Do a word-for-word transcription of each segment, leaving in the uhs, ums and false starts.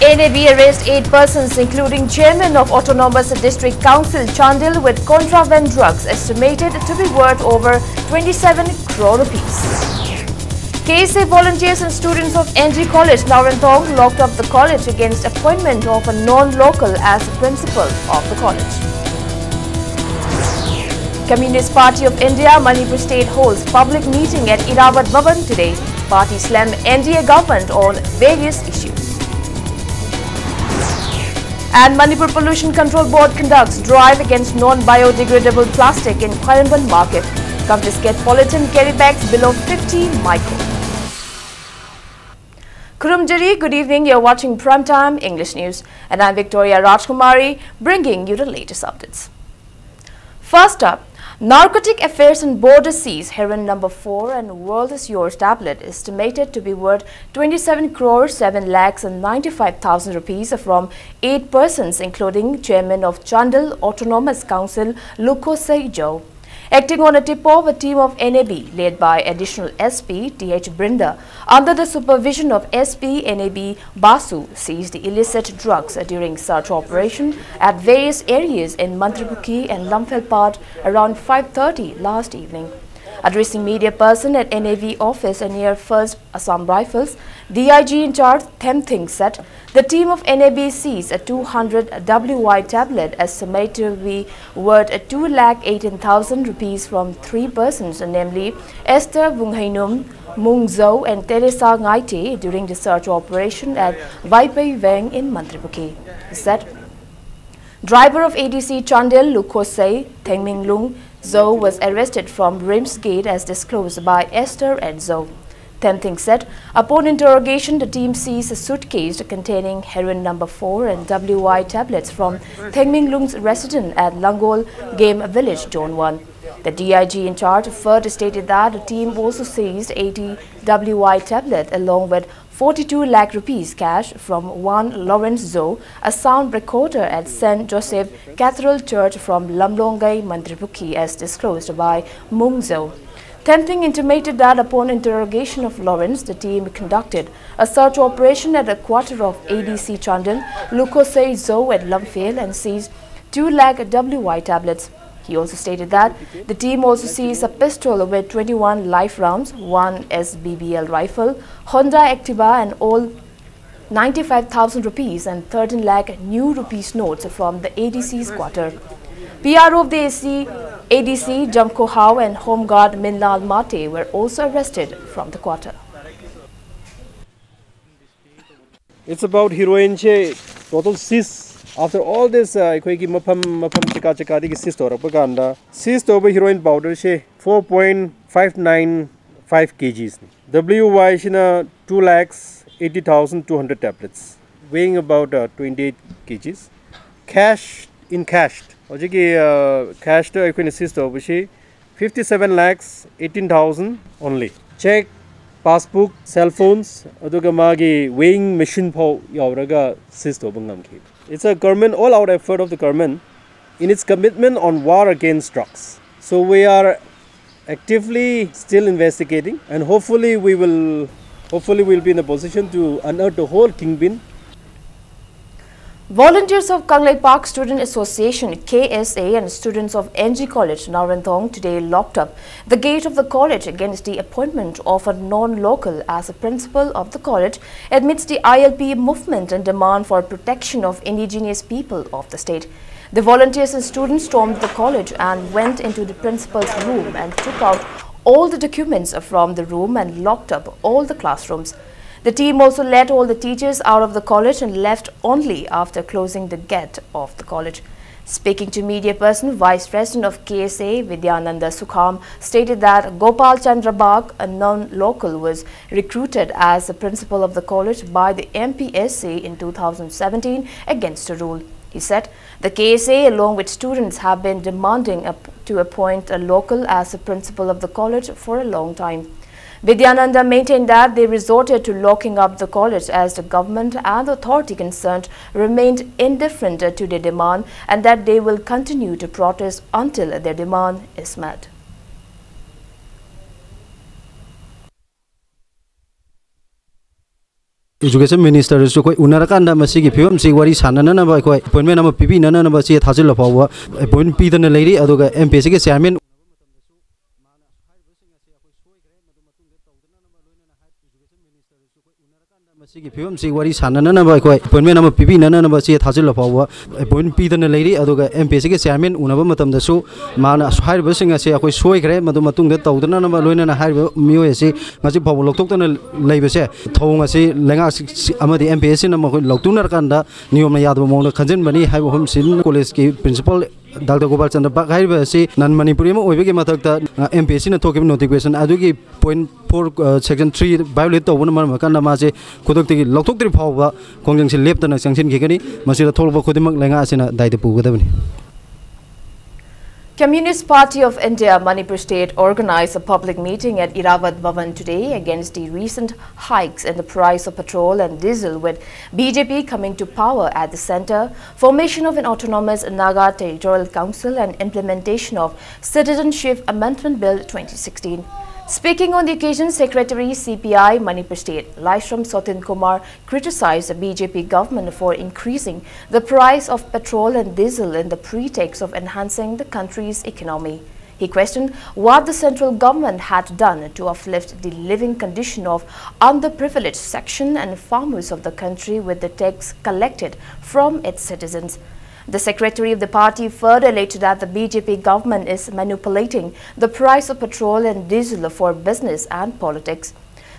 N A B arrests eight persons, including chairman of Autonomous District Council Chandel, with contraband drugs estimated to be worth over twenty-seven crore rupees. K S A volunteers and students of N G College Narantong locked up the college against appointment of a non-local as the principal of the college. Communist Party of India Manipur State holds public meeting at Irrawaddy Bhavan today. Party slam N D A government on various issues. And Manipur Pollution Control Board conducts drive against non-biodegradable plastic in Khwairamband market. Confiscate polythene carry bags below fifty micron. Khurumjari, good evening. You're watching Prime Time English News, and I'm Victoria Rajkumari, bringing you the latest updates. First up, Narcotic Affairs and Border seize heroin number four and World Is Yours tablet estimated to be worth twenty-seven crore seven lakhs and ninety-five thousand rupees from eight persons, including chairman of Chandel Autonomous Council, Lukho Seijo. Acting on a tip-off, a team of N A B led by Additional S P T H Brinda, under the supervision of S P N A B Basu, seized illicit drugs during search operation at various areas in Mantripokhi and Lamphel Part around five thirty last evening. Addressing media person at N A B office near First Assam Rifles, D I G in charge Themthing said the team of N A B seized a two hundred W Y tablet estimated to be worth two lakh eighteen thousand rupees from three persons, namely Esther Vungheinum, Mung Zo and Teresa Ngaite during the search operation at Vaipei Veng in Mantripokhi. He said, driver of A D C Chandel, Lukho Sei Thengminglung Zo, was arrested from RIMS gate as disclosed by Esther and Zo. Themthing said, upon interrogation, the team seized a suitcase containing heroin number four and W Y tablets from Thengminglung's residence at Langol Game Village, Zone one. The D I G in charge further stated that the team also seized eighty W Y tablet along with forty-two lakh rupees cash from one Lawrence Zo, a sound recorder at Saint Joseph Cathedral Church from Lamlongai, Mantripokhi, as disclosed by Mung Zo. Tempting intimated that upon interrogation of Lawrence, the team conducted a search operation at the quarter of A D C Chandel, Lukosei Zou at Lamphel, and seized two lakh W Y tablets. He also stated that the team also seized a pistol with twenty-one live rounds, one S B B L rifle, Honda Activa, and all ninety-five thousand rupees and thirteen lakh new rupees notes from the A D C's quarter. P R O of the A C, A D C, Jamko Hao, and Home Guard Minlal Mate were also arrested from the quarter. It's about heroin say total seize after all this, uh, ꯑꯩꯈꯣꯏꯒꯤ ꯃꯐꯝ ꯃꯐꯝ ꯆꯤꯀꯥ ꯆꯤꯀꯥꯗꯒꯤ seize ꯇꯧꯔꯛꯄ ꯀꯥꯟꯗ, seize ꯇꯧꯕ heroin powder ꯁꯦ four point five nine five kgs ꯅꯤ꯫ W Y ꯁꯤꯅ two lakhs eighty thousand two hundred tablets, weighing about, uh, twenty-eight kgs. Cash, in cash, ꯍꯧꯖꯤꯛꯀꯤ, uh, cash ꯇ ꯑꯩꯈꯣꯏꯅ seize ꯇꯧꯕꯁꯤ fifty-seven lakhs eighteen thousand only. Cheque, passbook, cell phones, ꯑꯗꯨꯒ ꯃꯥꯒꯤ weighing machine ꯐꯥꯎ ꯌꯥꯎꯔꯒ seize ꯇꯧꯕ ꯉꯝꯈꯤ꯫ It's a government, all out effort of the government in its commitment on war against drugs. So we are actively still investigating, and hopefully we will, hopefully we'll be in a position to unearth the whole kingpin. Volunteers of Kangleipak Student Association, K S A, and students of N G College, Naorandong, today locked up the gate of the college against the appointment of a non-local as a principal of the college amidst the I L P movement and demand for protection of indigenous people of the state. The volunteers and students stormed the college and went into the principal's room and took out all the documents from the room and locked up all the classrooms. The team also let all the teachers out of the college and left only after closing the gate of the college. Speaking to media person, Vice President of K S A, Vidyananda Sukham, stated that Gopal Chandra Bagh, a non-local, was recruited as the principal of the college by the M P S A in two thousand seventeen against a rule. He said the K S A, along with students, have been demanding a, to appoint a local as the principal of the college for a long time. Vidyananda maintained that they resorted to locking up the college as the government and the authority concerned remained indifferent to their demand and that they will continue to protest until their demand is met. Education Ministerꯗꯁꯨ ꯑꯩꯈꯣꯏ ꯎꯅꯔꯀꯥꯟꯗ ꯃꯁꯤꯒꯤ ꯐꯤꯕꯝꯁꯤ ꯋꯥꯔꯤ ꯁꯥꯟꯅꯅꯅꯕ, ꯑꯩꯈꯣꯏ appointment ꯑꯃ ꯄꯤꯕꯤꯅꯅꯕ ꯆꯦ ꯊꯥꯖꯤꯜꯂ ꯐꯥꯎꯕ appoint ꯄꯤꯗꯅ ꯂꯩꯔꯤ꯫ ꯑꯗꯨꯒ M P S Cꯒꯤ chairman ꯃꯁꯤꯒꯤ ꯐꯤꯕꯝꯁꯤ ꯋꯥꯔꯤ ꯁꯥꯟꯅꯅꯅꯕ, ꯑꯩꯈꯣꯏ appointment ꯑꯃ ꯄꯤꯕꯤꯅꯅꯕ ꯆꯦ ꯊꯥꯖꯤꯜꯂ ꯐꯥꯎꯕ appoint ꯄꯤꯗꯅ ꯂꯩꯔꯤ꯫ ꯑꯗꯨꯒ M P S Cꯒꯤ chairman ꯎꯅꯕ ꯃꯇꯝꯗꯁꯨ ꯃꯥꯅ ꯍꯥꯏꯔꯤꯕꯁꯤꯡ ꯑꯁꯤ ꯑꯩꯈꯣꯏ ꯁꯣꯏꯈ꯭ꯔꯦ, ꯃꯗꯨ ꯃꯇꯨꯡꯗ ꯇꯧꯗꯅꯅꯕ, ꯂꯣꯏꯅꯅ ꯍꯥꯏꯔꯤꯕ ꯃꯤꯑꯣꯏ ꯑꯁꯤ ꯉꯁꯤ ꯐꯥꯎꯕ ꯂꯧꯊꯣꯛꯇꯅ ꯂꯩꯕꯁꯦ, ꯊꯧꯑꯣꯡ ꯑꯁꯤ ꯂꯩꯉꯥꯛ ꯑꯃꯗꯤ M P S Cꯅ ꯃꯈꯣꯏ ꯂꯧꯊꯣꯛꯅꯔꯀꯥꯟꯗ ꯅꯤꯌꯣꯝꯅ ꯌꯥꯗꯕ ꯃꯑꯣꯡꯗ ꯈꯟꯖꯤꯟꯕꯅꯤ ꯍꯥꯏꯕ ꯋꯥꯐꯝꯁꯤ ꯀꯣꯂꯦꯖꯀꯤ principal ꯗꯥꯛꯇꯔ ꯒꯣꯄꯥꯜ ꯆꯟꯗ꯭ꯔ ꯕꯥꯒ ꯍꯥꯏꯔꯤꯕ ꯑꯁꯤ non Manipuri ꯑꯃ ꯑꯣꯏꯕꯒꯤ ꯃꯊꯛꯇ, ꯑ, M P S Cꯅ ꯊꯣꯛꯈꯤꯕ notification ꯑꯗꯨꯒꯤ point four, ꯑ, section three violate ꯇꯧꯕꯅ ꯃꯔꯝ ꯑꯣꯏꯔꯀꯥꯟꯗ ꯃꯥꯁꯦ ꯈꯨꯗꯛꯇꯒꯤ ꯂꯧꯊꯣꯛꯇ꯭ꯔꯤ ꯐꯥꯎꯕ ꯈꯣꯡꯖꯪꯁꯤ ꯂꯦꯞꯇꯅ ꯆꯪꯁꯤꯟꯈꯤꯒꯅꯤ꯫ ꯃꯁꯤꯗ ꯊꯣꯛꯂꯛꯄ ꯈꯨꯗꯤꯡꯃꯛ ꯂꯩꯉꯥꯛ ꯑꯁꯤꯅ ꯗꯥꯏꯗ ꯄꯨꯒꯗꯕꯅꯤ꯫ Communist Party of India Manipur State organized a public meeting at Irrawaddy Bhavan today against the recent hikes in the price of petrol and diesel, with B J P coming to power at the centre, formation of an autonomous Naga Territorial Council and implementation of Citizenship Amendment Bill twenty sixteen. Speaking on the occasion, Secretary C P I Manipur State Laishram Sotin Kumar criticized the B J P government for increasing the price of petrol and diesel in the pretext of enhancing the country's economy. He questioned what the central government had done to uplift the living condition of underprivileged section and farmers of the country with the tax collected from its citizens. The secretary of the party further alleged that the B J P government is manipulating the price of petrol and diesel for business and politics.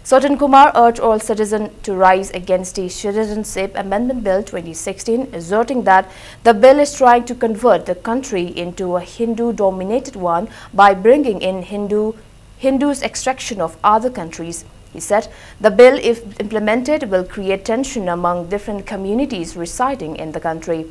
Sotin Kumar urged all citizens to rise against the Citizenship Amendment Bill twenty sixteen, asserting that the bill is trying to convert the country into a Hindu-dominated one by bringing in Hindu Hindus extraction of other countries. He said the bill, if implemented, will create tension among different communities residing in the country.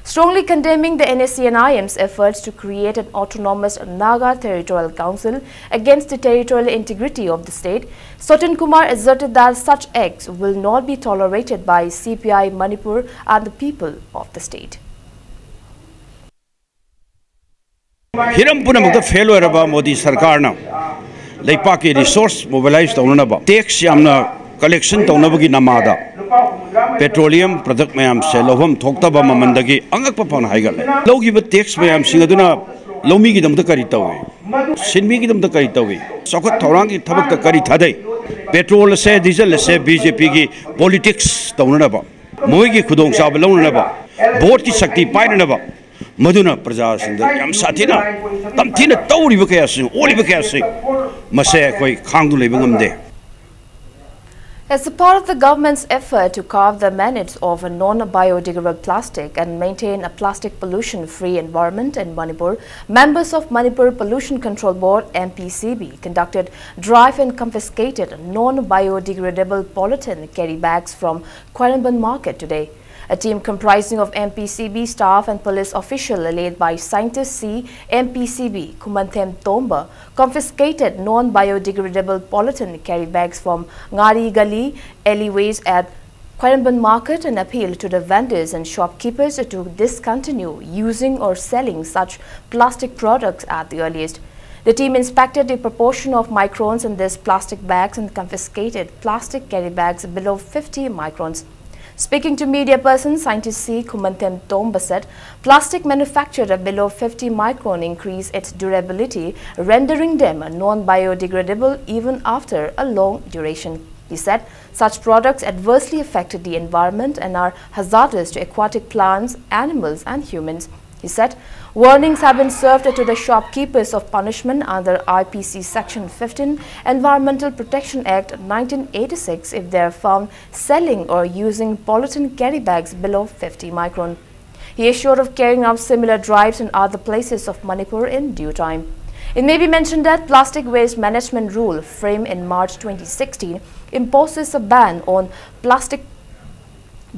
Strongly condemning the N S C N I M's efforts to create an autonomous Naga Territorial Council against the territorial integrity of the state, Sotin Kumar asserted that such acts will not be tolerated by C P I Manipur and the people of the state. ꯍꯤꯔꯝ ꯄꯨꯝꯅꯃꯛꯇ fail ꯑꯣꯏꯔꯕ ꯃꯣꯗꯤ ꯁꯔꯀꯥꯔꯅ ꯂꯩꯄꯥꯛꯀꯤ resources mobilise ꯇꯧꯅꯅꯕ tax ꯌꯥꯝꯅ collection ꯇꯧꯅꯕꯒꯤ ꯅꯃꯥꯗ petroleum product ꯃꯌꯥꯝꯁꯦ ꯂꯧꯐꯝ ꯊꯣꯛꯇꯕ ꯃꯃꯜꯗꯒꯤ ꯑꯉꯛꯄ ꯐꯪꯅ ꯍꯥꯏꯒꯠꯂꯦ꯫ ꯂꯧꯈꯤꯕ ꯇꯦꯛꯁ ꯃꯌꯥꯝꯁꯤꯡ ꯑꯗꯨꯅ ꯂꯧꯃꯤꯒꯤꯗꯃꯛꯇ ꯀꯔꯤ ꯇꯧꯏ? ꯁꯤꯟꯃꯤꯒꯤꯗꯃꯛꯇ ꯀꯔꯤ ꯇꯧꯏ? ꯆꯥꯎꯈꯠ ꯊꯧꯔꯥꯡꯒꯤ ꯊꯕꯛꯇ ꯀꯔꯤ ꯊꯥꯗꯩ? ꯄꯦꯇ꯭ꯔꯣꯜ ꯑꯁꯦ, ꯗꯤꯖꯜ ꯑꯁꯦ ꯕꯤ ꯖꯦ ꯄꯤꯒꯤ ꯄꯣꯂꯤꯇꯤꯛꯁ ꯇꯧꯅꯅꯕ, ꯃꯣꯏꯒꯤ ꯈꯨꯗꯣꯡꯆꯥꯕ ꯂꯧꯅꯅꯕ, ꯚꯣꯠꯀꯤ ꯁꯛꯇꯤ ꯄꯥꯏꯅꯅꯕ, ꯃꯗꯨꯅ ꯄ꯭ꯔꯖꯥꯁꯤꯡꯗ ꯌꯥꯝ ꯁꯥꯊꯤꯅ ꯇꯝꯊꯤꯅ ꯇꯧꯔꯤꯕ ꯀꯌꯥꯁꯤꯡ, ꯑꯣꯜꯂꯤꯕ ꯀꯌꯥꯁꯤꯡ, ꯃꯁꯦ ꯑꯩꯈꯣꯏ ꯈꯥꯡꯗꯨꯅ ꯂꯩꯕ ꯉꯝꯗꯦ꯫ As a part of the government's effort to curb the manage of non-biodegradable plastic and maintain a plastic pollution-free environment in Manipur, members of Manipur Pollution Control Board, M P C B, conducted drive and confiscated non-biodegradable polythene carry bags from Khwairamband market today. A team comprising of M P C B staff and police official led by Scientist C, M P C B, Khumanthem Tomba, confiscated non-biodegradable polythene carry bags from Ngari Gali alleyways at Khwairamband market and appealed to the vendors and shopkeepers to discontinue using or selling such plastic products at the earliest. The team inspected the proportion of microns in these plastic bags and confiscated plastic carry bags below fifty microns. Speaking to media person, Scientist C, Khumanthem Tomba said plastic manufactured below fifty micron increase its durability, rendering them non-biodegradable even after a long duration. He said such products adversely affect the environment and are hazardous to aquatic plants, animals and humans. He said warnings have been served to the shopkeepers of punishment under I P C Section fifteen, Environmental Protection Act nineteen eighty-six, if they are found selling or using polythene carry bags below fifty micron. He assured of carrying out similar drives in other places of Manipur in due time. It may be mentioned that Plastic Waste Management Rule, framed in March twenty sixteen, imposes a ban on plastic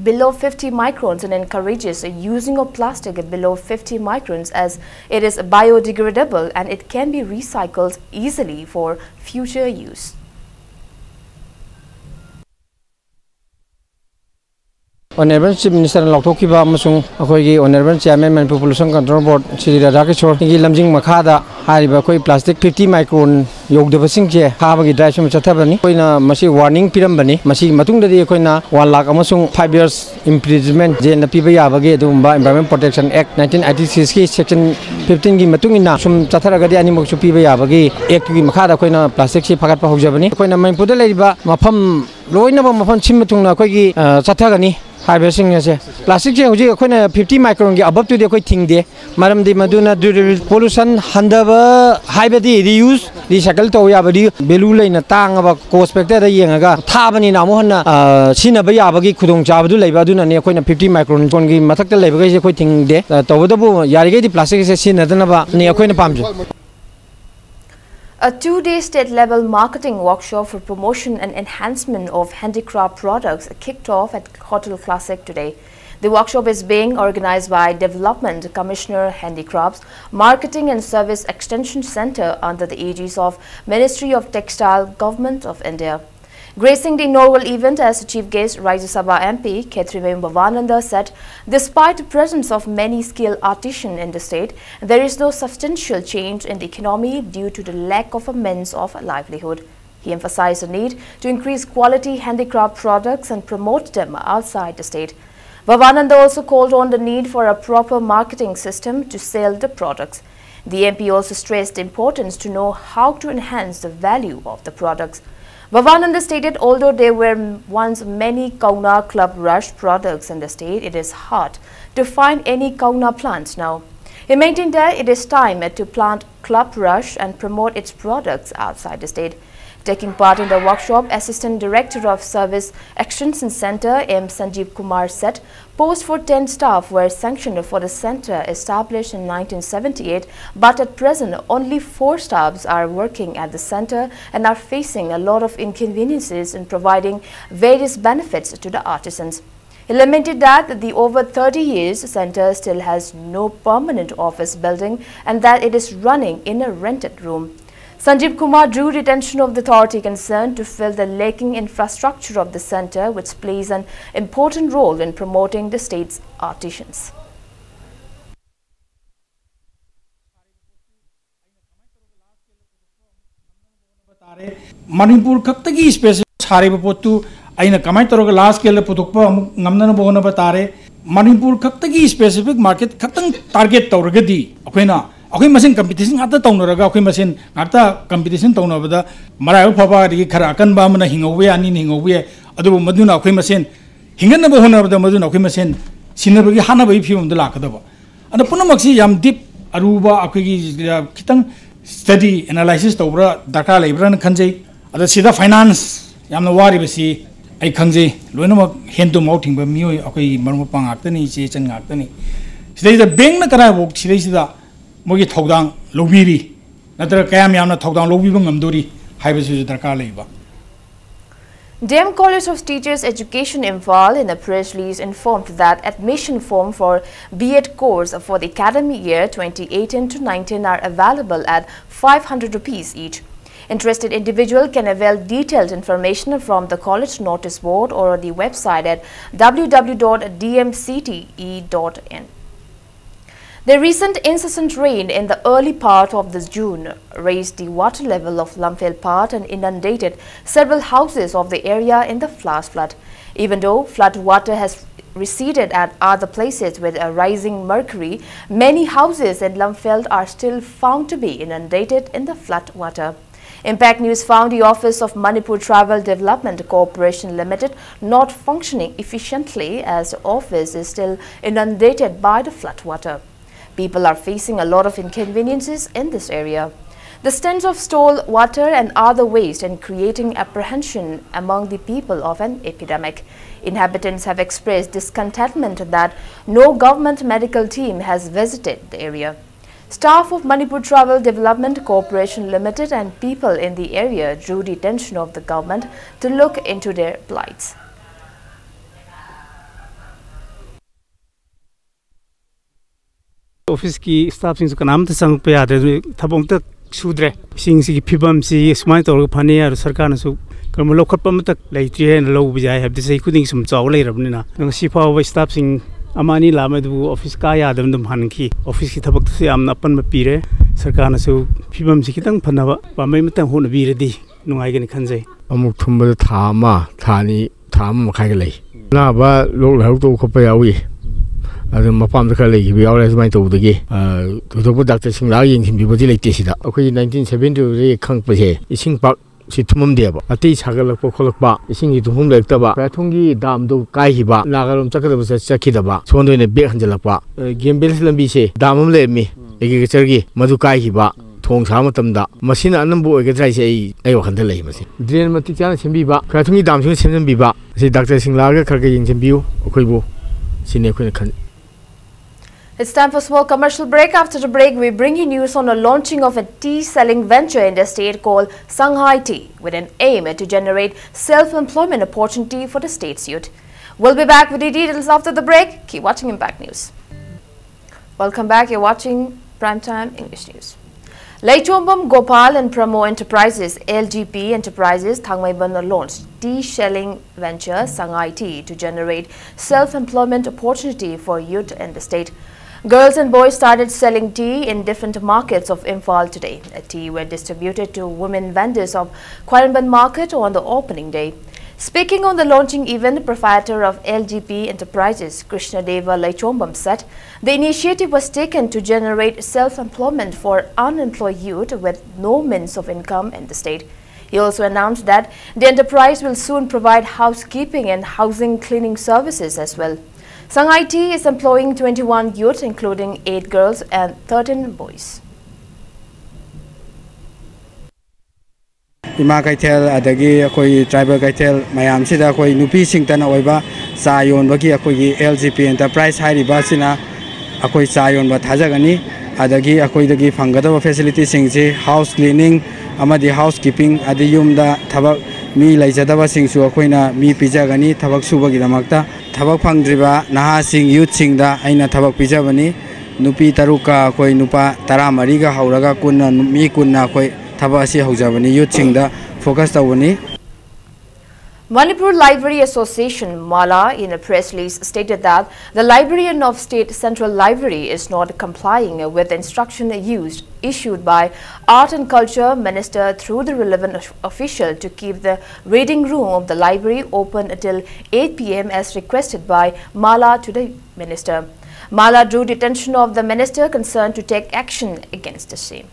below fifty microns and encourages a using of plastic below fifty microns, as it is biodegradable and it can be recycled easily for future use. Honourable Chief Minister ꯅ ꯂꯥꯎꯊꯣꯛꯈꯤꯕ ꯑꯃꯁꯨꯡ ꯑꯩꯈꯣꯏꯒꯤ Honourable Chairman Manipur Pollution Control Board Shri Radha Kishore ꯒꯤ ꯂꯝꯖꯤꯡ ꯃꯈꯥꯗ ꯍꯥꯏꯔꯤꯕ ꯑꯩꯈꯣꯏ plastic fifty micron ꯌꯧꯗꯕꯁꯤꯡꯁꯦ ꯊꯥꯕꯒꯤ drive ꯁꯤꯃ ꯆꯠꯊꯕꯅꯤ꯫ ꯑꯩꯈꯣꯏꯅ ꯃꯁꯤ warning ꯄꯤꯔꯝꯕꯅꯤ꯫ ꯃꯁꯤꯒꯤ ꯃꯇꯨꯡꯗꯗꯤ ꯑꯩꯈꯣꯏꯅ one lakh ꯑꯃꯁꯨꯡ five years imprisonment jail ꯅ ꯄꯤꯕ ꯌꯥꯕꯒꯤ ꯑꯗꯨꯒꯨꯝꯕ Environment Protection Act nineteen eighty six ꯀꯤ section fifteen ꯒꯤ ꯃꯇꯨꯡ ꯏꯟꯅ ꯁꯨꯝ ꯆꯠꯊꯔꯒꯗꯤ ꯑꯅꯤꯃꯛꯁꯨ ꯄꯤꯕ ꯌꯥꯕꯒꯤ act ꯀꯤ ꯃꯈꯥꯗ ꯑꯩꯈꯣꯏꯅ plastic ꯁꯤ ꯐꯥꯒꯠꯄ ꯍꯧꯖꯕꯅꯤ꯫ ꯑꯩꯈꯣꯏꯅ ꯃꯅꯤꯄꯨꯔꯗ ꯂꯩꯔꯤꯕ ꯃꯐꯝ ꯂꯣꯏꯅꯃꯛ ꯃꯐꯝ ꯁꯤꯟꯕ ꯊꯨꯡꯅ ꯑꯩꯈꯣꯏꯒꯤ, ꯑ, ꯆꯠꯊꯒꯅꯤ꯫ ꯍꯥꯏꯔꯤꯕꯁꯤꯡ ꯑꯁꯦ, plastic ꯁꯦ ꯍꯧꯖꯤꯛ ꯑꯩꯈꯣꯏꯅ fifty micron ꯒꯤ above ꯇꯨꯗꯤ ꯑꯩꯈꯣꯏ ꯊꯤꯡꯗꯦ꯫ ꯃꯔꯝꯗꯤ ꯃꯗꯨꯅ durable pollution ꯍꯟꯊꯕ ꯍꯥꯏꯕꯗꯤ reuse, recycle ꯇꯧꯕ ꯌꯥꯕ, value ꯂꯩꯅ ꯇꯥꯡꯉꯕ cost factor ꯗ ꯌꯦꯡꯉꯒ ꯊꯥꯕꯅꯤꯅ ꯑꯃꯨꯛ ꯍꯟꯅ, ꯑ, ꯁꯤꯖꯤꯟꯅꯕ ꯌꯥꯕꯒꯤ ꯈꯨꯗꯣꯡꯆꯥꯕꯗꯨ ꯂꯩꯕ꯫ ꯑꯗꯨꯅꯅꯤ ꯑꯩꯈꯣꯏꯅ fifty micron ꯒꯤ ꯃꯊꯛꯇ ꯂꯩꯕꯈꯩꯁꯦ ꯑꯩꯈꯣꯏ ꯊꯤꯡꯗꯦ꯫ ꯑ, ꯇꯧꯕꯇꯕꯨ ꯌꯥꯔꯤꯈꯩꯗꯤ plastic ꯁꯦ ꯁꯤꯖꯤꯟꯅꯗꯅꯕꯅꯤ ꯑꯩꯈꯣꯏꯅ ꯄꯥꯝꯖꯩ꯫ A two-day state-level marketing workshop for promotion and enhancement of handicraft products kicked off at Hotel Classic today. The workshop is being organized by Development Commissioner Handicrafts, Marketing and Service Extension Centre under the aegis of Ministry of Textile, Government of India. Gracing the inaugural event as chief guest, Rajya Sabha M P Khetremeyum Bhavananda said, despite the presence of many skilled artisans in the state, there is no substantial change in the economy due to the lack of a means of livelihood. He emphasized the need to increase quality handicraft products and promote them outside the state. Bhavananda also called on the need for a proper marketing system to sell the products. The M P also stressed the importance to know how to enhance the value of the products. Bhavananda stated, although there were once many Kauna Club Rush products in the state, it is hard to find any Kauna plants now. He maintained that it is time to plant Club Rush and promote its products outside the state. Taking part in the workshop, Assistant Director of Service Extension Centre M Sanjeev Kumar said posts for ten staff were sanctioned for the centre established in nineteen seventy-eight, but at present only four staffs are working at the centre and are facing a lot of inconveniences in providing various benefits to the artisans. He lamented that the over thirty years centre still has no permanent office building and that it is running in a rented room. Sanjeev Kumar drew the attention of the authority concerned to fill the lacking infrastructure of the center, which plays an important role in promoting the state's artisans. Manipur ꯈꯛꯇꯒꯤ specific ꯁꯥꯔꯤꯕ ꯄꯣꯠꯇꯨ ꯑꯩꯅ ꯀꯃꯥꯏꯅ ꯇꯧꯔꯒ large ꯁ꯭ꯀꯦꯜꯗ ꯄꯨꯊꯣꯛꯄ ꯑꯃꯨꯛ ꯉꯝꯅꯅꯕ ꯍꯣꯠꯅꯕ ꯇꯥꯔꯦ꯫ ꯃꯅꯤꯄꯨꯔ ꯈꯛꯇꯒꯤ ꯁ꯭ꯄꯦꯁꯤꯐꯤꯛ ꯃꯥꯔꯀꯦꯠ ꯈꯛꯇꯪ ꯇꯥꯔꯒꯦꯠ ꯇꯧꯔꯒꯗꯤ ꯑꯩꯈꯣꯏꯅ ꯑꯩꯈꯣꯏ ꯃꯁꯦꯟ ꯀꯝꯄꯤꯇꯤꯁꯟ ꯉꯥꯛꯇ ꯇꯧꯅꯔꯒ ꯑꯩꯈꯣꯏ ꯃꯁꯦꯟ ꯉꯥꯛꯇ ꯀꯝꯄꯤꯇꯤꯁꯟ ꯇꯧꯅꯕꯗ ꯃꯔꯥꯏꯕꯛ ꯐꯕ ꯑꯗꯒꯤ ꯈꯔ ꯑꯀꯟꯕ ꯑꯃꯅ ꯍꯤꯡꯍꯧꯕ ꯌꯥꯏ, ꯑꯅꯤꯅ ꯍꯤꯡꯍꯧꯕ ꯌꯥꯏ꯫ ꯑꯗꯨꯕꯨ ꯃꯗꯨꯅ ꯑꯩꯈꯣꯏ ꯃꯁꯦꯟ ꯍꯤꯡꯒꯠꯅꯕ ꯍꯣꯠꯅꯕꯗ ꯃꯗꯨꯅ ꯑꯩꯈꯣꯏ ꯃꯁꯦꯟ ꯁꯤꯅꯕꯒꯤ ꯍꯥꯠꯅꯕꯒꯤ ꯐꯤꯕꯝꯗ ꯂꯥꯛꯀꯗꯕ꯫ ꯑꯗꯣ ꯄꯨꯝꯅꯃꯛꯁꯤ ꯌꯥꯝ ꯗꯤꯞ ꯑꯔꯨꯕ ꯑꯩꯈꯣꯏꯒꯤ ꯈꯤꯇꯪ ꯁ꯭ꯇꯗꯤ ꯑꯦꯅꯥꯂꯥꯏꯁꯤꯁ ꯇꯧꯕ꯭ꯔꯥ ꯗꯔꯀꯥꯔ ꯂꯩꯕ꯭ꯔꯥꯅ ꯈꯟꯖꯩ꯫ ꯑꯗꯣ ꯁꯤꯗ ꯐꯥꯏꯅꯥꯟꯁ ꯌꯥꯝꯅ ꯋꯥꯔꯤꯕꯁꯤ ꯑꯩ ꯈꯪꯖꯩ꯫ ꯂꯣꯏꯅꯃꯛ ꯍꯦꯟ ꯇꯨ ꯃꯥꯎ ꯊꯤꯡꯕ ꯃꯤꯑꯣꯏ ꯑꯩꯈꯣꯏꯒꯤ ꯃꯔꯨꯞ ꯃꯄꯥꯡ ꯉꯥꯛꯇꯅꯤ, ꯏꯆꯦ ꯏꯆꯟ ꯉꯥꯛꯇꯅꯤ꯫ ꯁꯤꯗꯩꯁꯤꯗ ꯕꯦꯡꯛꯅ ꯀꯗꯥꯏꯐꯥꯎ ꯁꯤꯗꯩꯁꯤꯗ ꯃꯣꯏꯒꯤ ꯊꯧꯗꯥꯡ ꯂꯧꯕꯤꯔꯤ ꯅꯠꯇ꯭ꯔꯒ ꯀꯌꯥꯝ ꯌꯥꯝꯅ ꯊꯧꯗꯥꯡ ꯂꯧꯕꯤꯕ ꯉꯝꯗꯣꯔꯤ ꯍꯥꯏꯕꯁꯤꯁꯨ ꯗꯔꯀꯥꯔ ꯂꯩꯕ꯫ D M College of Teachers Education Imphal, in a press release, informed that admission form for B Ed course for the academic year twenty eighteen to nineteen are available at five hundred rupees each. Interested individual can avail detailed information from the college notice board or the website at W W W dot D M C T E dot in. The recent incessant rain in the early part of this June raised the water level of Lamphel Pass and inundated several houses of the area in the flash flood. Even though flood water has receded at other places with a rising mercury, many houses in Lamphel are still found to be inundated in the flood water. Impact News found the office of Manipur Tribal Development Corporation Limited not functioning efficiently, as the office is still inundated by the flood water. People are facing a lot of inconveniences in this area. The stench of stored water and other waste and creating apprehension among the people of an epidemic. Inhabitants have expressed discontentment that no government medical team has visited the area. Staff of Manipur Tribal Development Corporation Limited and people in the area drew the attention of the government to look into their plights. ꯑꯣꯐꯤꯁꯀꯤ ꯁ꯭ꯇꯥꯐꯁꯤꯡꯁꯨ ꯀꯅꯥꯝꯇ ꯆꯪꯉꯛꯄ ꯌꯥꯗ꯭ꯔꯦ꯫ ꯑꯗꯨ ꯊꯕꯛ ꯑꯝꯇ ꯁꯨꯗ꯭ꯔꯦ꯫ ꯏꯁꯤꯡꯁꯤꯒꯤ ꯐꯤꯕꯝꯁꯤ ꯁꯨꯃꯥꯏꯅ ꯇꯧꯔꯒ ꯐꯅꯤ ꯍꯥꯏꯔ ꯁꯔꯀꯥꯔꯅꯁꯨ ꯀꯔꯝꯕ ꯂꯧꯈꯠꯄ ꯑꯃꯠꯇ ꯂꯩꯇ꯭ꯔꯤ ꯍꯥꯏꯅ ꯂꯧꯕ ꯌꯥꯏ ꯍꯥꯏꯕꯗꯤ ꯆꯍꯤ ꯈꯨꯗꯤꯡꯒꯤ ꯁꯨꯝ ꯆꯥꯎꯕ ꯂꯩꯔꯕꯅꯤꯅ꯫ ꯑꯗꯣ ꯉꯁꯤ ꯐꯥꯎꯕ staff ꯁꯤꯡ ꯑꯃ ꯑꯅꯤ ꯂꯥꯛꯑꯝꯃꯦ, ꯑꯗꯨꯕꯨ office ꯀꯥ ꯌꯥꯗꯕꯅ ꯑꯗꯨꯝ ꯍꯟꯈꯤ꯫ Office ꯀꯤ ꯊꯕꯛꯇꯁꯨ ꯌꯥꯝꯅ ꯑꯄꯟꯕ ꯄꯤꯔꯦ꯫ ꯁꯔꯀꯥꯔꯅꯁꯨ ꯐꯤꯕꯝꯁꯤ ꯈꯤꯇꯪ ꯐꯅꯕ ꯄꯥꯝꯕꯩ ꯑꯃꯇꯪ ꯍꯣꯠꯅꯕꯤꯔꯗꯤ ꯅꯨꯡꯉꯥꯏꯒꯅꯤ ꯈꯟꯖꯩ꯫ ꯑꯃꯨꯛ ꯊꯨꯝꯕꯗ ꯊꯥ ꯑꯃ, ꯊꯥ ꯑꯅꯤ, ꯊꯥ ꯑꯃ ꯃꯈꯥꯏꯒ ꯂꯩ꯫ ꯑꯅꯥꯕ ꯂꯣꯛ ꯂꯥꯏꯍꯧ ꯇꯧꯕ ꯈꯣꯠꯄ ꯌꯥꯎꯏ꯫ ꯑꯗꯨ ꯃꯄꯥꯝꯗ ꯈꯔ ꯂꯩꯈꯤꯕ ꯌꯥꯎꯔꯦ꯫ ꯑꯗꯨꯃꯥꯏꯅ ꯇꯧꯕꯗꯒꯤ, ꯑ, ꯊꯣꯏꯗꯣꯛꯄ ꯗꯥꯛꯇꯔꯁꯤꯡ ꯂꯥꯛꯑꯒ ꯌꯦꯡꯁꯤꯟꯕꯤꯕꯗꯤ ꯂꯩꯇꯦ ꯁꯤꯗ꯫ ꯑꯩꯈꯣꯏꯒꯤ nineteen seventy ꯗꯒꯤ ꯈꯪꯉꯛꯄꯁꯦ, ꯏꯁꯤꯡ ꯄꯥꯛ ꯁꯤ ꯊꯨꯝꯃꯝꯗꯦꯕ꯫ ꯑꯇꯩ ꯁꯥꯒꯠꯂꯛꯄ ꯈꯣꯠꯂꯛꯄ, ꯏꯁꯤꯡꯒꯤ ꯊꯨꯝꯐꯝ ꯂꯩꯔꯛꯇꯕ, ꯈꯣꯌꯥꯊꯣꯡꯒꯤ ꯗꯥꯝꯗꯣ ꯀꯥꯏꯈꯤꯕ, ꯅꯥꯒꯥꯔꯣꯝ ꯆꯠꯀꯗꯕ ꯆꯠ-, ꯆꯠꯈꯤꯗꯕ, ꯁꯣꯝꯗ ꯑꯣꯏꯅ back ꯍꯟꯖꯜꯂꯛꯄ꯫ ꯑ, game village ꯂꯝꯕꯤꯁꯦ, ꯗꯥꯝ ꯑꯃ ꯂꯩꯔꯝꯃꯤ agriculture ꯒꯤ, ꯃꯗꯨ ꯀꯥꯏꯈꯤꯕ꯫ ꯊꯣꯡ ꯁꯥꯕ ꯃꯇꯝꯗ ꯃꯁꯤꯅ ꯑꯅꯝꯕ ꯑꯣꯏꯒꯗ꯭ꯔꯥ ꯍꯥꯏꯁꯦ ꯑꯩ, ꯑꯩ ꯋꯥꯈꯜꯗ ꯂꯩ꯫ ꯃꯁꯤ drain ꯃꯇꯤꯛ ꯆꯥꯅ ꯁꯦꯝꯕꯤꯕ, ꯈꯣꯌꯥꯊꯣꯡꯒꯤ ꯗꯥꯝꯁꯤꯡ ꯁꯦꯝꯖꯤꯟꯕꯤꯕ, ꯃꯁꯤ ꯗꯥꯛꯇꯔꯁꯤꯡ ꯂꯥꯛꯑꯒ ꯈꯔ ꯈꯔ ꯌꯦꯡꯁꯤꯟꯕꯤꯌꯨ ꯑꯩꯈꯣꯏꯕꯨ, ꯁꯤꯅꯤ ꯑꯩꯈꯣꯏꯅ ꯈꯟ-, It's time for a small commercial break. After the break, we bring you news on the launching of a tea selling venture in the state called Sanghai Tea, with an aim to generate self-employment opportunity for the state's youth. We'll be back with the details after the break. Keep watching Impact News. Welcome back. You're watching Primetime English News. Leichombam Gopal and Pramo Enterprises, L G P Enterprises, Thangmeiban launched tea shelling venture Sangai Tea to generate self-employment opportunity for youth in the state. Girls and boys started selling tea in different markets of Imphal today. A tea were distributed to women vendors of Khwairamband market on the opening day. Speaking on the launching event, proprietor of L G P Enterprises, Krishnadeva Leichombam, said the initiative was taken to generate self-employment for unemployed youth with no means of income in the state. He also announced that the enterprise will soon provide housekeeping and housing cleaning services as well. Sangai Tea is employing twenty-one youth, including eight girls and thirteen boys. ꯏꯃꯥ ꯀꯩꯊꯦꯜ, ꯑꯗꯒꯤ ꯑꯩꯈꯣꯏ tribal ꯀꯩꯊꯦꯜ ꯃꯌꯥꯝꯁꯤꯗ ꯑꯩꯈꯣꯏ ꯅꯨꯄꯤꯁꯤꯡꯇꯅ ꯑꯣꯏꯕ ꯆꯥ ꯌꯣꯟꯕꯒꯤ ꯑꯩꯈꯣꯏꯒꯤ L G P Enterprise ꯍꯥꯏꯔꯤꯕ ꯑꯁꯤꯅ ꯑꯩꯈꯣꯏ ꯆꯥ ꯌꯣꯟꯕ ꯊꯥꯖꯒꯅꯤ꯫ ꯑꯗꯒꯤ ꯑꯩꯈꯣꯏꯗꯒꯤ ꯐꯪꯒꯗꯕ facility ꯁꯤꯡꯁꯤ house cleaning ꯑꯃꯗꯤ housekeeping, ꯑꯗꯩ ꯌꯨꯝꯗ ꯊꯕꯛ ꯃꯤ ꯂꯩꯖꯗꯕꯁꯤꯡꯁꯨ ꯑꯩꯈꯣꯏꯅ ꯃꯤ ꯄꯤꯖꯒꯅꯤ ꯊꯕꯛ ꯁꯨꯕꯒꯤꯗꯃꯛꯇ꯫ ꯊꯕꯛ ꯐꯪꯗ꯭ꯔꯤꯕ ꯅꯍꯥꯁꯤꯡ, youth ꯁꯤꯡꯗ ꯑꯩꯅ ꯊꯕꯛ ꯄꯤꯖꯕꯅꯤ꯫ ꯅꯨꯄꯤ ꯇꯔꯨꯛꯀ ꯑꯩꯈꯣꯏ ꯅꯨꯄꯥ ꯇꯔꯥꯃꯔꯤꯒ ꯍꯧꯔꯒ ꯀꯨꯟꯅ, ꯃꯤ ꯀꯨꯟꯅ ꯑꯩꯈꯣꯏ ꯊꯕꯛ ꯑꯁꯤ ꯍꯧꯖꯕꯅꯤ, ꯌꯨꯠꯁꯤꯡꯗ ꯐꯣꯀꯁ ꯇꯧꯕꯅꯤ꯫ Manipur Library Association, MALA, in a press release stated that the librarian of State Central Library is not complying with the instruction used, issued by Art and Culture Minister through the relevant of- official to keep the reading room of the library open until eight p m as requested by MALA to the minister. MALA drew the attention of the minister concerned to take action against the same.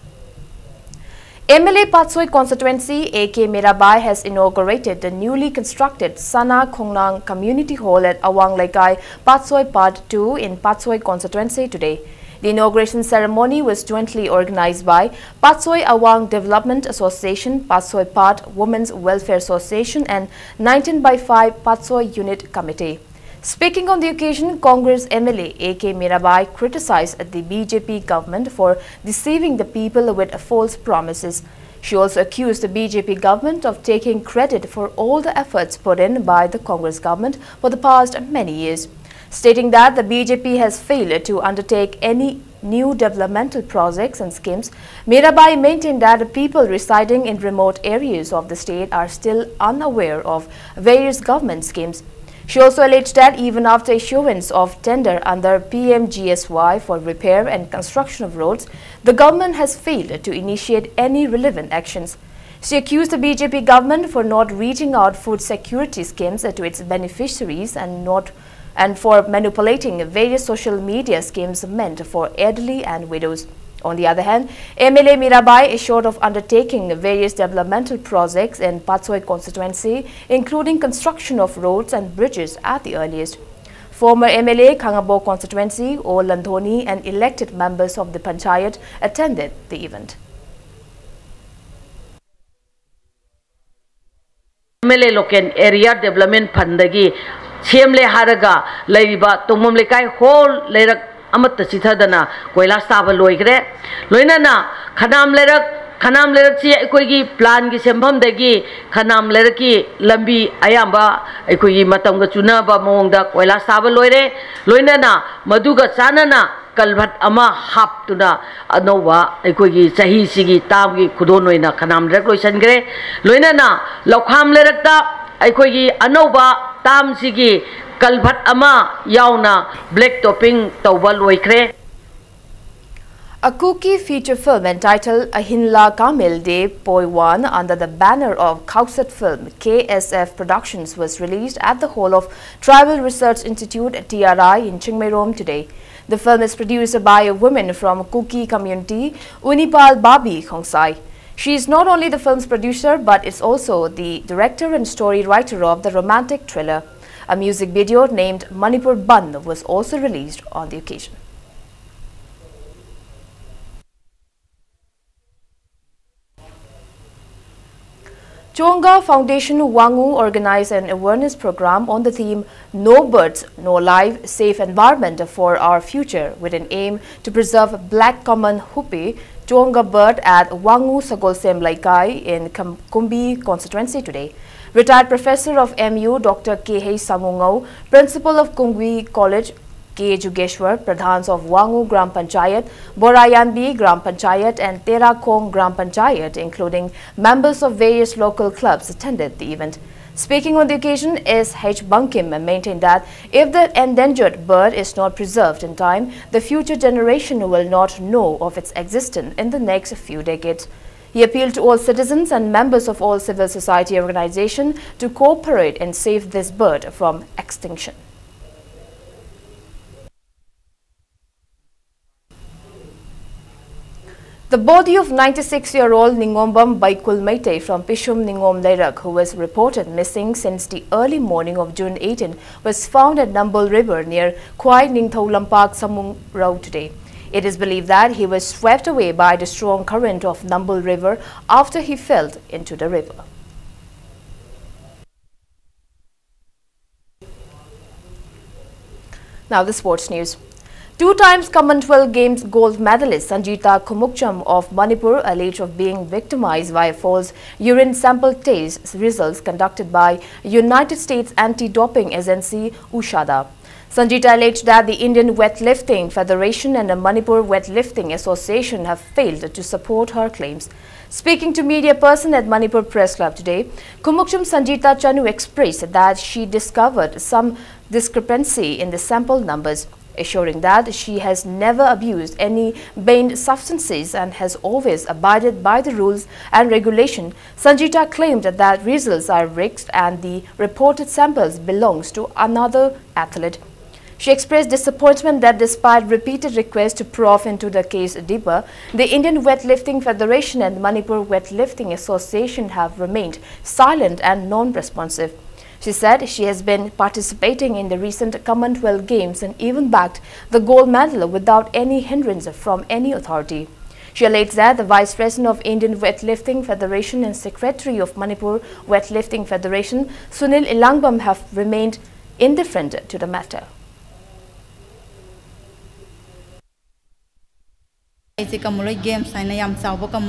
M L A Patsoi constituency, A K Mirabai, has inaugurated the newly constructed Sana Khongnang Community Hall at Awang Leikai, Patsoi Part two in Patsoi constituency today. The inauguration ceremony was jointly organized by Patsoi Awang Development Association, Patsoi Part Women's Welfare Association and nineteen by five Patsoi Unit Committee. Speaking on the occasion, Congress M L A A K Mirabai criticized the B J P government for deceiving the people with false promises. She also accused the B J P government of taking credit for all the efforts put in by the Congress government for the past many years, stating that the B J P has failed to undertake any new developmental projects and schemes. Mirabai maintained that the people residing in remote areas of the state are still unaware of various government schemes. She also alleged that even after issuance of tender under P M G S Y for repair and construction of roads, the government has failed to initiate any relevant actions. She accused the B J P government for not reaching out food security schemes to its beneficiaries and not and for manipulating various social media schemes meant for elderly and widows. On the other hand, M L A Mirabai assured of undertaking various developmental projects in Patsoi constituency, including construction of roads and bridges at the earliest. Former M L A Khangabo constituency, O Landhoni, and elected members of the Panchayat attended the event. M L A Local Area Development Fundꯗꯒꯤ ꯁꯦꯝꯂꯦ ꯍꯥꯏꯔꯒ ꯂꯩꯔꯤꯕ ꯇꯣꯡꯕꯝ ꯂꯩꯀꯥꯏ hall ꯂꯩꯔꯛ ꯑꯃꯠꯇ ꯆꯤꯊꯗꯅ ꯀꯣꯏꯂꯥꯁ ꯊꯥꯕ ꯂꯣꯏꯈ꯭ꯔꯦ꯫ ꯂꯣꯏꯅꯅ ꯈꯅꯥꯝ ꯂꯩꯔꯛ, ꯈꯅꯥꯝ ꯂꯩꯔꯛꯁꯤ ꯑꯩꯈꯣꯏꯒꯤ ꯄ꯭ꯂꯥꯟꯒꯤ ꯁꯦꯝꯐꯝꯗꯒꯤ ꯈꯅꯥꯝ ꯂꯩꯔꯛꯀꯤ ꯂꯝꯕꯤ ꯑꯌꯥꯝꯕ ꯑꯩꯈꯣꯏꯒꯤ ꯃꯇꯝꯒ ꯆꯨꯅꯕ ꯃꯑꯣꯡꯗ ꯀꯣꯏꯂꯥꯁ ꯊꯥꯕ ꯂꯣꯏꯔꯦ꯫ ꯂꯣꯏꯅꯅ ꯃꯗꯨꯒ ꯆꯥꯟꯅꯅ ꯀꯜꯚꯠ ꯑꯃ ꯍꯥꯞꯇꯨꯅ ꯑꯅꯧꯕ ꯑꯩꯈꯣꯏꯒꯤ ꯆꯍꯤꯁꯤꯒꯤ ꯇꯥꯝꯒꯤ ꯈꯨꯗꯣꯜ ꯑꯣꯏꯅ ꯈꯅꯥꯝꯂꯦꯛ ꯂꯣꯏꯁꯤꯟꯈ꯭ꯔꯦ꯫ ꯂꯣꯏꯅꯅ ꯂꯧꯈꯥꯝ ꯂꯩꯔꯛꯇ ꯑꯩꯈꯣꯏꯒꯤ ꯑꯅꯧꯕ ꯇꯥꯝꯁꯤꯒꯤ ꯀꯜꯚꯠ ꯑꯃ ꯌꯥꯎꯅ black topping ꯇꯧꯕ ꯂꯣꯏꯈ꯭ꯔꯦ꯫ A Kuki feature film entitled Ahinla Kamel De Poiwan under the banner of Khaukset Film K S F Productions was released at the hall of Tribal Research Institute, T R I, in Chingmeirom today. The film is produced by a woman from Kuki community, Unipal Babi Khongsai. She is not only the film's producer but is also the director and story writer of the romantic thriller. A music video named Manipur Bandh was also released on the occasion. Chonga Foundation Wangu organized an awareness program on the theme No Birds, No Life, Safe Environment for Our Future, with an aim to preserve black common hupi, Chonga bird, at Wangu Sagolsem Laikai in Kumbi constituency today. Retired professor of M U, Doctor K H Samungao, principal of Kungwi College, K Jugeshwar, Pradhans of Wangu Gram Panchayat, Borayanbi Gram Panchayat and Terakhong Gram Panchayat, including members of various local clubs, attended the event. Speaking on the occasion, S H Bankim maintained that if the endangered bird is not preserved in time, the future generation will not know of its existence in the next few decades. He appealed to all citizens and members of all civil society organizations to cooperate and save this bird from extinction. The body of ninety-six-year-old Ningombam Baikul Meitei from Pishum Ningom Leirak, who was reported missing since the early morning of June eighteen, was found at Nambul River near Khwai Ningthou Lampak Samung Road today. It is believed that he was swept away by the strong current of Nambul River after he fell into the river. Now the sports news. Two times Commonwealth Games gold medalist Sanjita Khumukcham of Manipur, alleged of being victimized by a false urine sample test results conducted by United States Anti-Doping Agency, USADA. Sanjita alleged that the Indian Weightlifting Federation and the Manipur Weightlifting Association have failed to support her claims. Speaking to media person at Manipur Press Club today, Khumukcham Sanjita Chanu expressed that she discovered some discrepancy in the sample numbers, assuring that she has never abused any banned substances and has always abided by the rules and regulation. Sanjita claimed that results are rigged and the reported samples belongs to another athlete. She expressed disappointment that despite repeated requests to probe into the case deeper, the Indian Weightlifting Federation and Manipur Weightlifting Association have remained silent and non-responsive. She said she has been participating in the recent Commonwealth Games and even bagged the gold medal without any hindrance from any authority. She alleged that the Vice President of Indian Weightlifting Federation and Secretary of Manipur Weightlifting Federation, Sunil Elangbam, have remained indifferent to the matter. ꯑꯩꯁꯦ ꯀꯃꯂꯣꯏ games ꯍꯥꯏꯅ ꯌꯥꯝ ꯆꯥꯎꯕ ꯀꯝ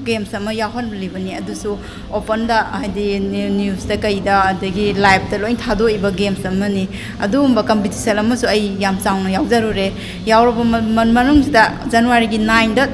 games ꯑꯃ ꯌꯥꯎꯍꯜꯂꯤꯕꯅꯤ꯫ ꯑꯗꯨꯁꯨ ꯑꯣꯄꯟꯗ, ꯍꯥꯏꯗꯤ ꯅ꯭ꯌꯨꯁꯇ ꯀꯩꯗ, ꯑꯗꯒꯤ ꯂꯥꯏꯞꯇ ꯂꯣꯏ ꯊꯥꯗꯣꯛꯏꯕ ꯒꯦꯝꯁ ꯑꯃꯅꯤ꯫ ꯑꯗꯨꯒꯨꯝꯕ ꯀꯝꯄꯤꯇꯤꯁꯟ ꯑꯃꯁꯨ ꯑꯩ ꯌꯥꯝ ꯆꯥꯎꯅ ꯌꯥꯎꯖꯔꯨꯔꯦ꯫ ꯌꯥꯎꯔꯕ ꯃ- ꯃ- ꯃꯅꯨꯡꯁꯤꯗ ꯖꯅꯋꯥꯔꯤꯒꯤ ꯅꯥꯏꯟꯗ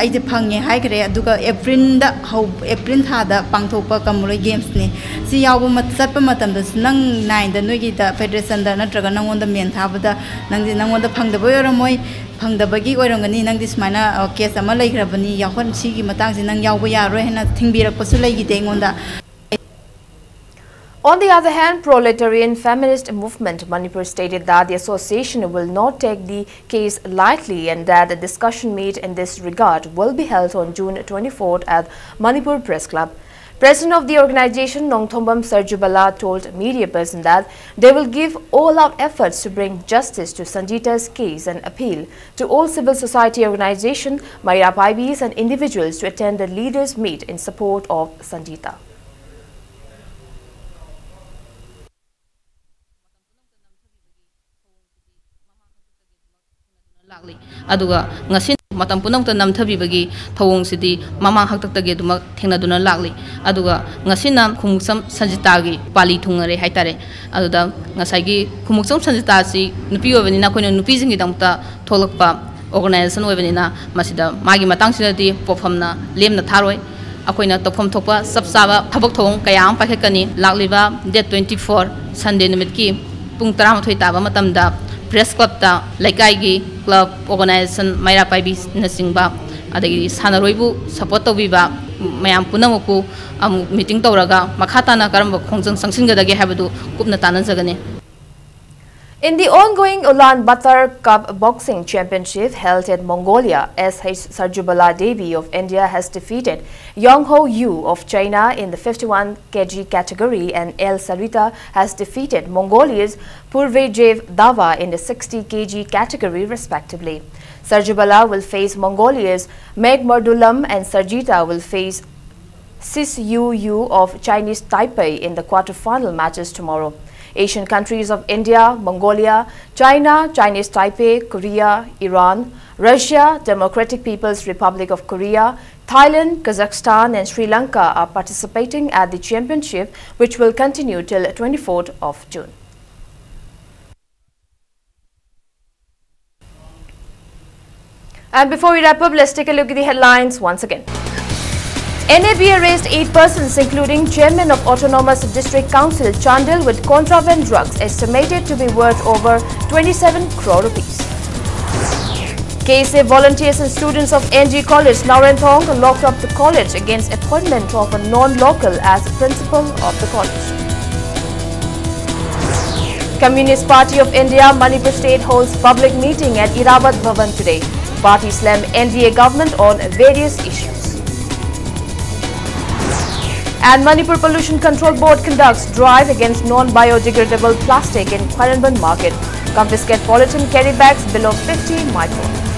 ꯑꯩꯁꯦ ꯐꯪꯉꯦ ꯍꯥꯏꯈ꯭ꯔꯦ꯫ ꯑꯗꯨꯒ ꯑꯦꯄ꯭ꯔꯤꯜꯗ ꯍꯧ ꯑꯦꯄ꯭ꯔꯤꯜ ꯊꯥꯗ ꯄꯥꯡꯊꯣꯛꯄ ꯀꯃꯂꯣꯏ ꯒꯦꯝꯁꯅꯤ꯫ ꯁꯤ ꯌꯥꯎꯕ ꯃ- ꯆꯠꯄ ꯃꯇꯝꯗꯁꯨ ꯅꯪ ꯅꯥꯏꯟꯗ ꯅꯣꯏꯒꯤꯗ ꯐꯦꯗꯔꯦꯁꯟꯗ ꯅꯠꯇ꯭ꯔꯒ ꯅꯪꯉꯣꯟꯗ ꯃꯦꯟ ꯊꯥꯕꯗ ꯅꯪꯗꯤ ꯅꯪꯉꯣꯟꯗ ꯐꯪꯗꯕꯩ ꯑꯣꯏꯔꯝꯃꯣꯏ꯫ ꯐꯪꯗꯕꯒꯤ ꯑꯣꯏꯔꯝꯒꯅꯤ꯫ ꯅꯪꯗꯤ ꯁꯨꯃꯥꯏꯅ ꯀꯦꯁ ꯑꯃ ꯂꯩꯈ꯭ꯔꯕꯅꯤ, ꯌꯥꯎꯍꯟ ꯁꯤꯒꯤ ꯃꯇꯥꯡꯁꯤ ꯅꯪ ꯌꯥꯎꯕ ꯌꯥꯔꯣꯏ ꯍꯥꯏꯅ ꯊꯤꯡꯕꯤꯔꯛꯄꯁꯨ ꯂꯩꯈꯤꯗꯦ ꯑꯩꯉꯣꯟꯗ꯫ On the other hand, Proletarian Feminist Movement Manipur stated that the association will not take the case lightly and that the discussion meet in this regard will be held on June twenty-fourth at Manipur Press Club. President of the organization, Nongthombam Sarjubala, told media person that they will give all-out efforts to bring justice to Sanjita's case and appeal to all civil society organization, Mayra Paibis and individuals to attend the leaders' meet in support of Sanjita. ꯂꯥꯛꯂꯤ꯫ ꯑꯗꯨꯒ ꯉꯁꯤ ꯃꯇꯝ ꯄꯨꯝꯅꯃꯛꯇ ꯅꯝꯊꯕꯤꯕꯒꯤ ꯊꯧꯑꯣꯡꯁꯤꯗꯤ ꯃꯃꯥꯡ ꯍꯥꯛꯇꯛꯇꯒꯤ ꯑꯗꯨꯃꯛ ꯊꯦꯡꯅꯗꯨꯅ ꯂꯥꯛꯂꯤ꯫ ꯑꯗꯨꯒ ꯉꯁꯤꯅ ꯈꯣꯡꯎꯞꯆꯝ ꯁꯟꯖꯤꯇꯥꯒꯤ ꯄꯥꯂꯤ ꯊꯨꯡꯅꯔꯦ ꯍꯥꯏꯇꯥꯔꯦ꯫ ꯑꯗꯨꯗ ꯉꯁꯥꯏꯒꯤ ꯈꯣꯡꯎꯞꯆꯝ ꯁꯟꯖꯤꯇꯥꯁꯤ ꯅꯨꯄꯤ ꯑꯣꯏꯕꯅꯤꯅ ꯑꯩꯈꯣꯏꯅ ꯅꯨꯄꯤꯁꯤꯡꯒꯤꯗꯃꯛꯇ ꯊꯣꯛꯂꯛꯄ organization ꯑꯣꯏꯕꯅꯤꯅ ꯃꯁꯤꯗ ꯃꯥꯒꯤ ꯃꯇꯥꯡꯁꯤꯗꯗꯤ ꯄꯣꯠꯐꯝꯅ ꯂꯦꯝꯅ ꯊꯥꯔꯣꯏ꯫ ꯑꯩꯈꯣꯏꯅ ꯇꯧꯐꯝ ꯊꯣꯛꯄ ꯆꯞ ꯆꯥꯕ ꯊꯕꯛ ꯊꯧꯑꯣꯡ ꯀꯌꯥ ꯑꯃ ꯄꯥꯏꯈꯠꯀꯅꯤ꯫ ꯂꯥꯛꯂꯤꯕ date twenty four Sunday ꯅꯨꯃꯤꯠꯀꯤ ꯄꯨꯡ ꯇꯔꯥꯃꯥꯊꯣꯏ ꯇꯥꯕ ꯃꯇꯝꯗ press clubꯇ ꯂꯩꯀꯥꯏꯒꯤ club organization ꯃꯩꯔꯥ ꯄꯥꯏꯕꯤꯅꯆꯤꯡꯕ ꯑꯗꯒꯤ ꯁꯥꯟꯅꯔꯣꯏꯕꯨ support ꯇꯧꯕꯤꯕ ꯃꯌꯥꯝ ꯄꯨꯝꯅꯃꯛꯄꯨ ꯑꯃꯨꯛ meeting ꯇꯧꯔꯒ ꯃꯈꯥ ꯇꯥꯅ ꯀꯔꯝꯕ ꯈꯣꯡꯖꯪ ꯆꯪꯁꯤꯟꯒꯗꯒꯦ ꯍꯥꯏꯕꯗꯨ ꯀꯨꯞꯅ ꯇꯥꯟꯅꯖꯒꯅꯤ꯫ In the ongoing Ulaanbaatar Cup Boxing Championship held in Mongolia, S H Sarjubala Devi of India has defeated Yong Ho Yu of China in the fifty-one K G category and L Sarita has defeated Mongolia's Purvejev Dava in the sixty K G category, respectively. Sarjubala will face Mongolia's Meg Mardulam and Sarjita will face Sis Yu Yu of Chinese Taipei in the quarter-final matches tomorrow. Asian countries of India, Mongolia, China, Chinese Taipei, Korea, Iran, Russia, Democratic People's Republic of Korea, Thailand, Kazakhstan, and Sri Lanka are participating at the championship, which will continue till twenty-fourth of June. And before we wrap up, let's take a look at the headlines once again. N A B arrests eight persons, including chairman of Autonomous District Council Chandel, with contraband drugs estimated to be worth over twenty-seven crore rupees. K S A volunteers and students of N G College Narenthong locked up the college against appointment of a non-local as principal of the college. Communist Party of India Manipur State holds public meeting at Irrawaddy Bhavan today. Party slam N D A government on various issues. And Manipur Pollution Control Board conducts drive against non-biodegradable plastic in Khwairamband market. Confiscate polythene carry bags below fifty micron.